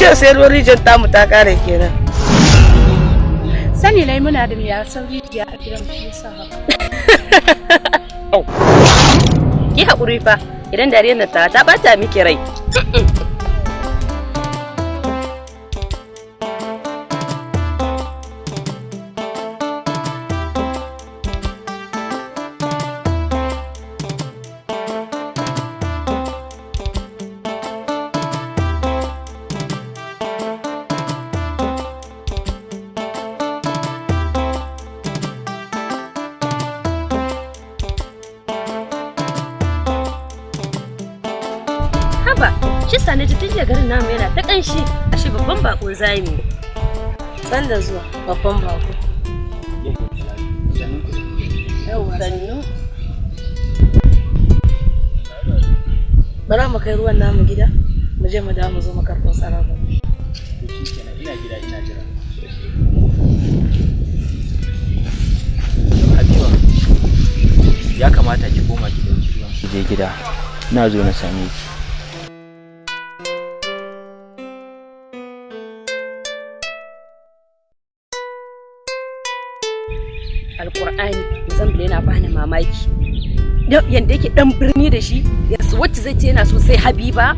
ce sai ruwan rijiyar tamu ta kare kenan. Sani nai muna da miyasan rijiya a gidan shi yasa haka. Ki haƙuri fa idan dariyar nan ta bata miki rai. Haba, shi sani ji tun garin namu yana ta ƙanshi, ashe babban bako zami. San da zuwa babban bako. Sannu. Bara mu kai ruwan namu gida, mu je mu dawo mu zo mu karɓo tsaraba. To shikenan, ina gida ina jira. Habiba, ya kamata ki koma ki dauki ruwan ki je gida. Ina zo na same ki. Alƙur'ani, Mozambique yana bani mamaki. Yanda yake dan birni da shi, yanzu wacce zai ce yana so sai Habiba.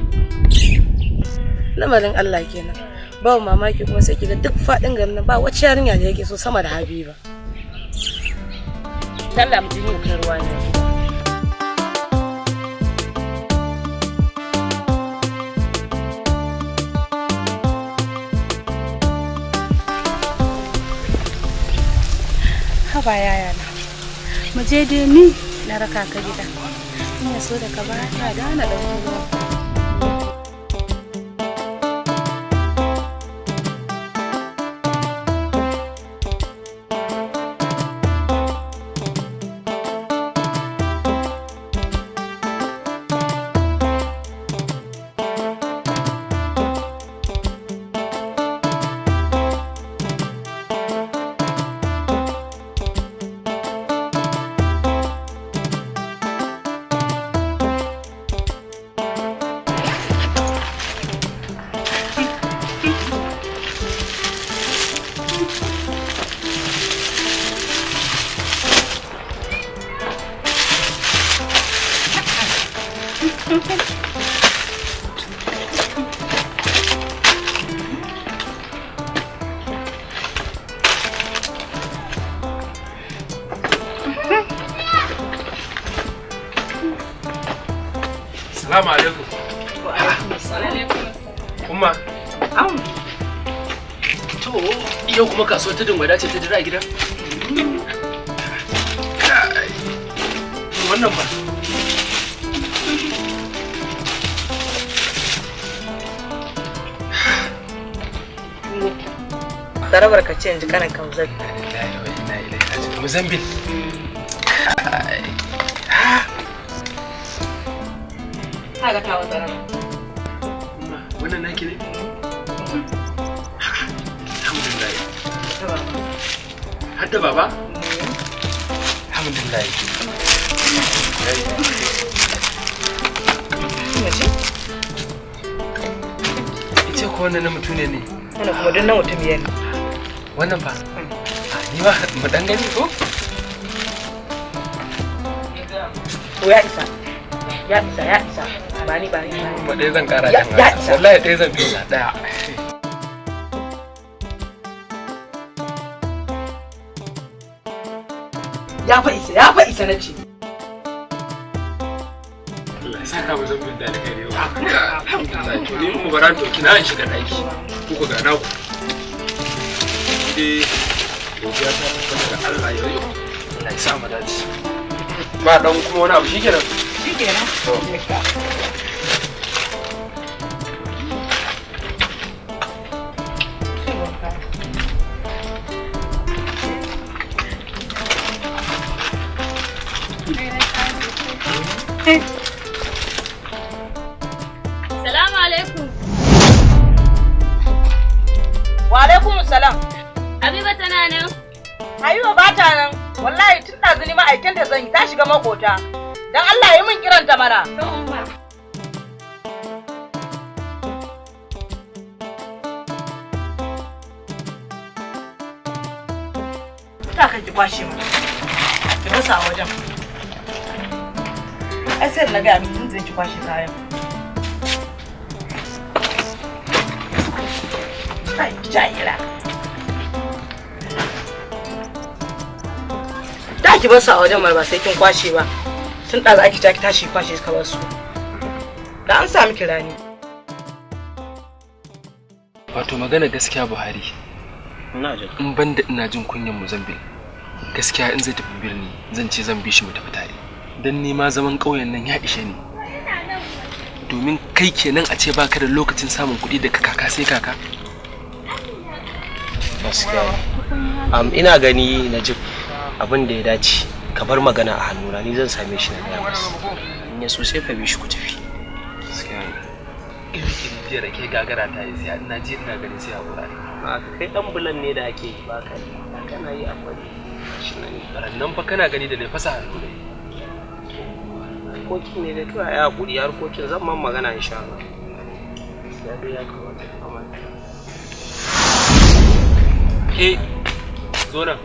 Lamarin Allah kenan. Ba mamaki kuma sai kiga duk faɗin garin nan ba wacce yarinya da yake so sama da Habiba. Allah mu ji mu kai ruwa ne. Haba yaya na. Mu je dai ni na raka ka gida. In ya so da ka ba na da na ɗauki ruwa. Salamu alaikum. Umma. To, yau kuma kasuwar tudun wada ce ta jira a gidan? Kai. Wannan ba. Tsarabar ka ce yanzu kanan kan zai. Lillahi wa inna ilaihi raji'un. Mozambique. Kai. Ka ga tawa tsaraba. Umma, wannan naki ne? Alhamdulillah. Har da baba? Alhamdulillah. Ita ko wannan na mutune ne? Wannan kuma duk na mutum biyar ne. Wannan fa? Ni ma mu dan gani ko? To ya isa. Ya isa, ya isa. Ba ni, ba ni. Kuma ɗaya zan ƙara Ya- dan ya Allah. isa. Wallahi ɗaya zan fesa ɗaya. Ya fa isa, ya fa isa na ce. Allah ya saka mu zambin da alkhairi yau. Alhamdulillah. To ni mu bara to kina in shiga ɗaki. Ku ku ga naku. Ni dai godiya ta tabbata ga Allah yau yau. Allah ya sa mu dace. Ba dan kuma wani abu shikenan. Shikenan. To. Salamu alaikum. Wa alaikum salam. Habiba tana nan? Habiba ba ta nan. Wallahi tun ɗazu ni ma'aikanta zan yi ta shiga makota. Dan Allah yi min kiranta mana. To umma. Ta kai ki kwashe mu. Ki basa a wajen. Ai sai na ga miki tun zai ki kwashe kayan. Ai jahila. Da ki bar su a wajen ba sai kin kwashe ba. Tun ɗazu ake ta ki tashi kwashe ka bar su. Da an sa miki rani. Wato magana gaskiya Buhari. In banda ina jin kunyan Mozambique. Gaskiya in zai tafi birni zan ce zan bi shi mu tafi tare. Dan ni ma zaman ƙauyen nan ya ishe ni. Domin kai kenan a ce baka da lokacin samun kuɗi daga kaka sai kaka. Gaskiya. Ina gani Najib abin da ya dace ka bar magana a hannuna ni zan same shi na gaya masa. In ya so sai ka bi shi ku tafi. Gaskiya ne. Iri jiya da ke gagara ta yi sai ina ji ina ganin sai hakura ne. Ba ka kai dan bulan ne da ake yi ba ka yi. Kana yi akwai shi nan. Rannan fa kana gani da na fasa hannu ne. Harkokin ne dai kawai ai hakuri harkokin zan man magana insha Allah. Ya dai ya kamata amma. Ke zo nan.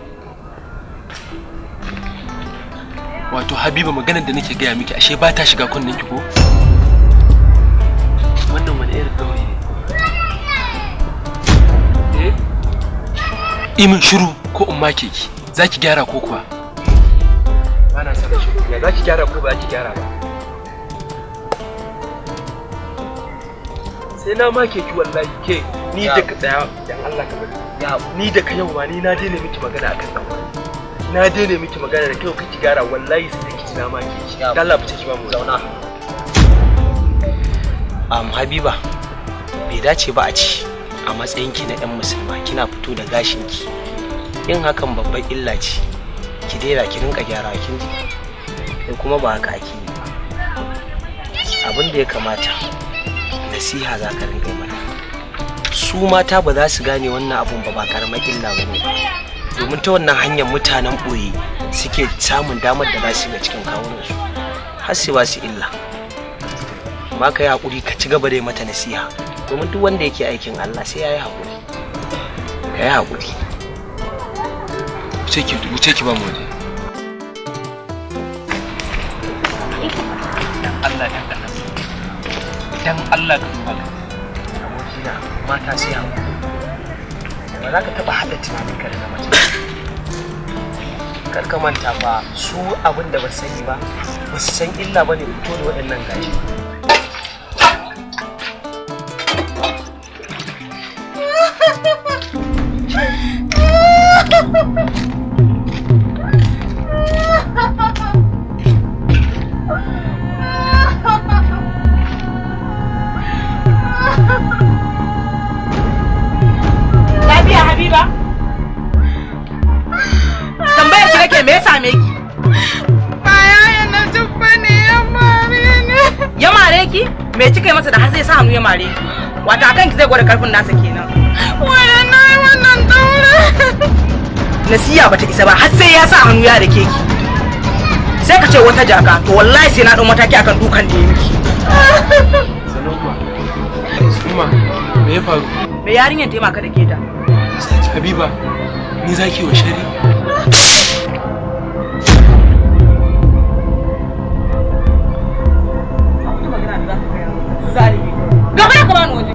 Wato Habiba maganar da nake gaya miki ashe ba ta shiga kunnen ki ko? Wannan wani irin gauri ne? Eh? Imin shiru ko in make ki, za ki gyara ko kuwa? Ba na son rashin kunya, za ki gyara ko ba za ki gyara ba? Sai na make ki wallahi ke ni da ka tsaya dan Allah ka bari. Ni da ka yau ma ni na daina miki magana akan dan wani. Na daina miki magana da kai kake gyara wallahi sai da kici na make ki. Dan Allah fice ki ba mu zauna. Habiba bai dace ba a ci a matsayinki na 'yan musulma kina fito da gashinki. Yin hakan babbar illa ce. Ki daina ki rinka gyara kin ji. Kai kuma ba haka ake yi ba. Abin da ya kamata nasiha za ka rinka yi mata. Su mata ba za su gane wannan abun ba ba karamar illa ba ne. Domin ta wannan hanyar mutanen ɓoye suke samun damar da za su shiga cikin kawunansu har su ba su illa. Amma ka yi haƙuri ka ci gaba da yi mata nasiha domin duk wanda yake aikin Allah sai ya yi haƙuri. Ka yi haƙuri. Wuce ki ba mu waje. Dan Allah dan Allah. Dan Allah ka duba ka. Abokina mata sai haƙuri. Ba za ka taɓa haɗa tunaninka da na mace. Kar ka manta fa su abin da ba su sani ba ba su san illa ba ne fito da waɗannan gashi. Lafiya Habiba? Tambayar ki nake me ya same ki? Ba yaya na tubba ne ya mare ni. Ya mare ki? Me kika yi masa da har zai sa hannu ya mare ki? Wato akan ki zai gwada karfin nasa kenan. Waya na yi wannan daure. Nasiya bata isa ba har sai ya sa hannu ya dake ki. Sai ka ce wata jaka to wallahi sai na dau mataki akan dukan da ya miki. Sanoma. Umma, me ya faru? Me yarinyar taimaka da ke ta? Habiba, ni zaki wa shari? Gaba da ka bani waje.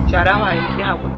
Shara ma yi haƙuri.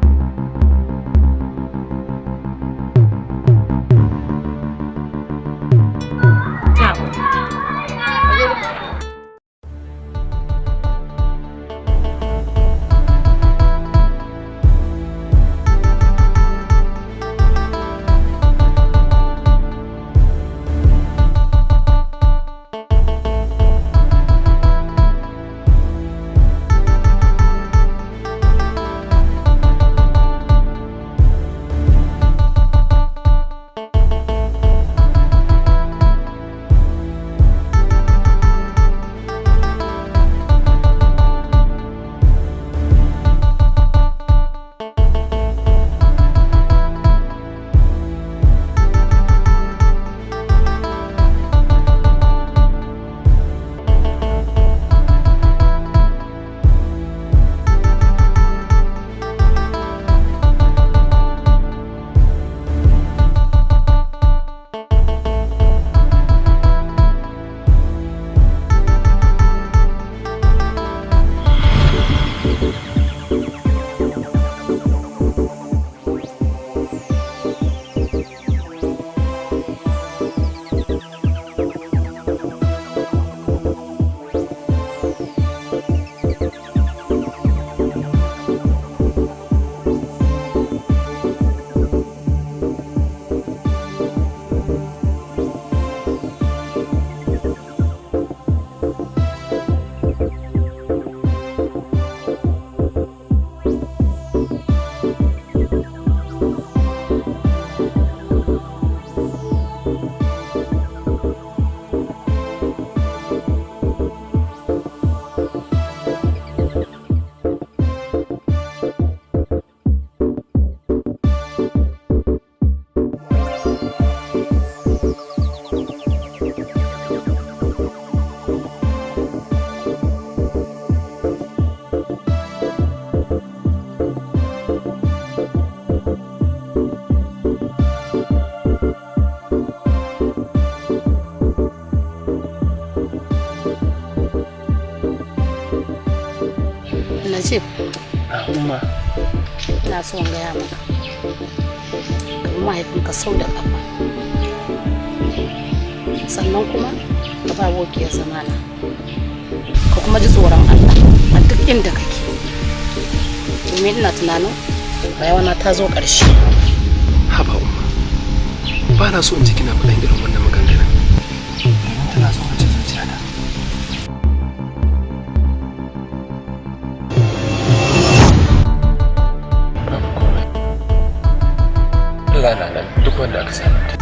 Umma, ina so in gaya maka. Ka bi mahaifinka sau da ƙafa. Sannan kuma ka ba abokiyar zamana. Ka kuma ji tsoron Allah a duk inda kake. Domin ina tunanin rayuwana ta zo ƙarshe. Haba Umma, ba na so in ji kina faɗan irin wannan maganganun. Domin tana so a zuciyata. Babu komai. Allah na nan duk wanda aka zalunta.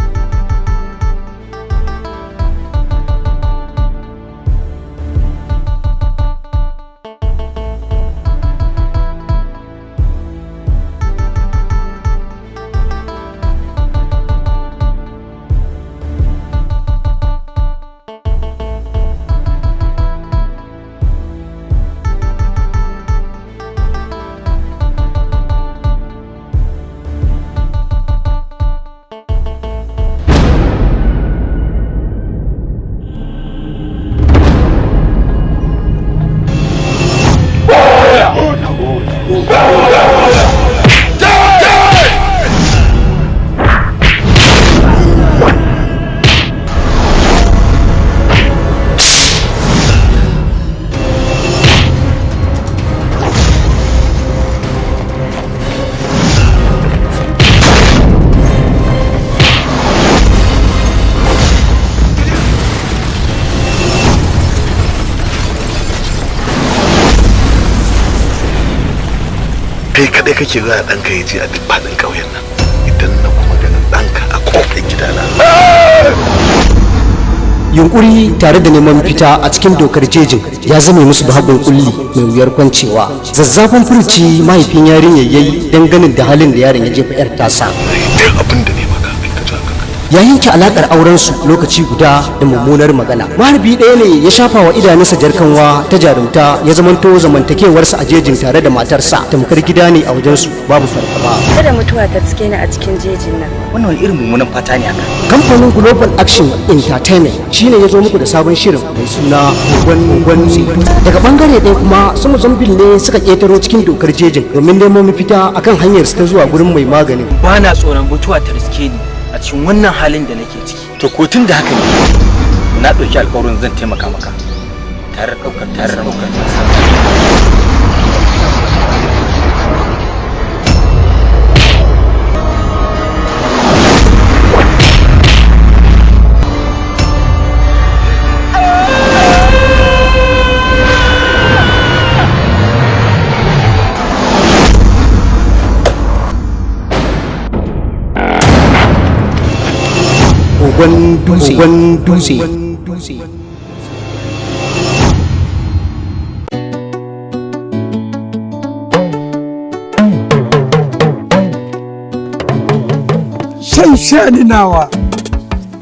Kai kadai kake za ɗanka ya je a duk faɗin ƙauyen nan, idan na kuma ganin ɗanka a ƙofar gidana. Yunkuri tare da neman fita a cikin dokar jejin ya zame musu bahagon kulli mai wuyar kwancewa. Zazzafan furuci mahaifin yarinyar yayi don ganin da halin da yaron ya jefa yar tasa. Duk abin da ne maka kai ka ja kanka. Ya yanke alakar aurensu lokaci guda da mummunar magana. Maharbi ɗaya ne ya shafa wa idanunsa jarkanwa ta jarumta, ya zamanto zamantakewarsa a jejin tare da matarsa tamkar gida ne a wajensu, babu fargaba. Kada mutuwa ta cike ni a cikin jejin nan. Wannan wani irin mummunan fata ne haka? Kamfanin Global Action Entertainment shine ya zo muku da sabon shirin mai suna Kogon Dutse. Daga bangare ɗaya kuma su Mozambique ne suka ƙetaro cikin dokar jejin domin neman mafita akan hanyar su ta zuwa gurin mai maganin. Ba na tsoron mutuwa ta riske ni a cikin wannan halin da nake ciki. To ko tun da haka ne na ɗauki alƙawarin zan taimaka maka tare da ɗaukar tare da ɗaukar. Kogon Dutse. Kogon Dutse. Shan shani nawa.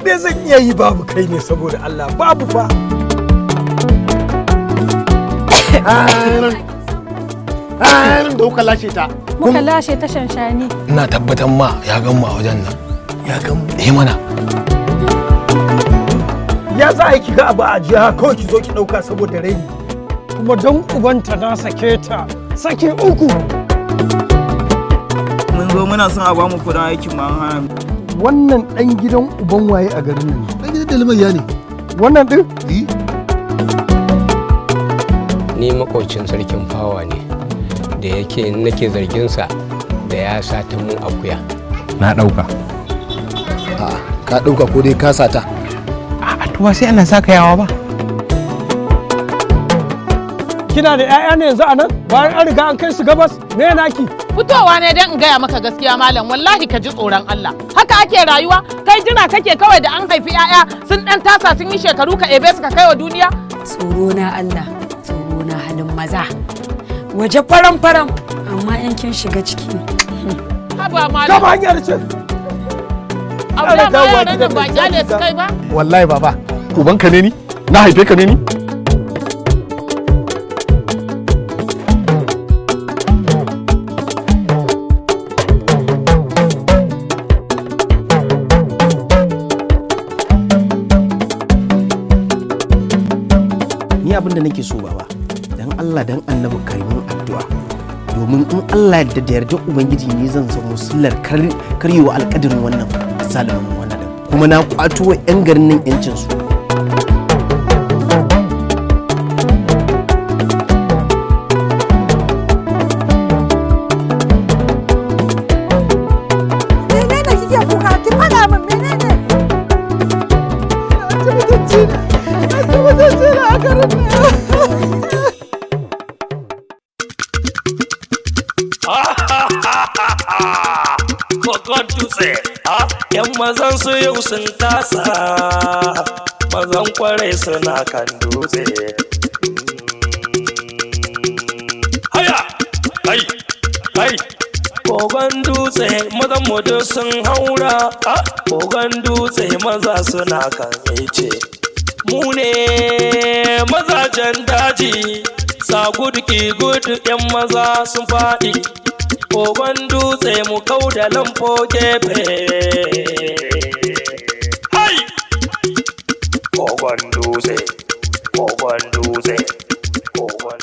Me zan iya yi babu kai ne saboda Allah babu fa. Har da kuka lashe ta. Muka lashe ta shanshani. Ina tabbatar ma ya gan mu a wajen nan. Ya gan mu? Eh mana. Ya za a yi ki ga abu a jiya kawai ki zo ki ɗauka saboda raini. Kuma don ubanta na sake ta sake uku. Mun zo muna son a bamu kuɗin aikin ma an hana mu. Wannan ɗan gidan uban waye a garin nan? Ɗan gidan Dalmayya ne. Wannan ɗin? Ni makocin sarkin fawa ne da yake nake zarginsa da ya sata mun akuya. Na ɗauka. A'a, ka ɗauka ko dai ka sata. A tuwa sai ana saka yawa ba. Kina da 'ya'ya ne yanzu a nan? Bayan an riga an kai su gabas, me naki? Fitowa ne don in gaya maka gaskiya malam, wallahi ka ji tsoron Allah. Haka ake rayuwa, kai jira kake kawai da an haifi 'ya'ya sun dan tasa sun yi shekaru ka ebe su ka kai wa duniya. Tsoro na Allah, tsoro na halin maza. Waje faram faram, amma in kin shiga ciki. Haba malam. Kama hanyar ce. Abu da ma yaran nan ba kyale su kai ba. Wallahi baba, ubanka ne ni? Na haife ka ne ni? Ni abin da nake so baba, dan Allah dan Annabi karimin addu'a. Domin in Allah yadda da yarda Ubangiji ne zan zamo sillar karyewa alƙadarin wannan zalimin wannan din. Kuma na kwato wa 'yan garin nan 'yancin su. Menene kike kuka? Ki faɗa min menene? Na ci mutunci na. Na ci mutunci na a garin nan. Kogon dutse, ‘yan mazan su yau sun tasa, mazan kwarai suna kan dutse. Haya, hai, hai, kogon dutse mazan mu duk sun haura, kogon dutse maza suna kan ice. Mu ne mazajen daji, sa gudu ki gudu ‘yan maza sun faɗi. Kogon dutse mu kau da lamfo gefe. Hai! Kogon dutse, kogon dutse, kogon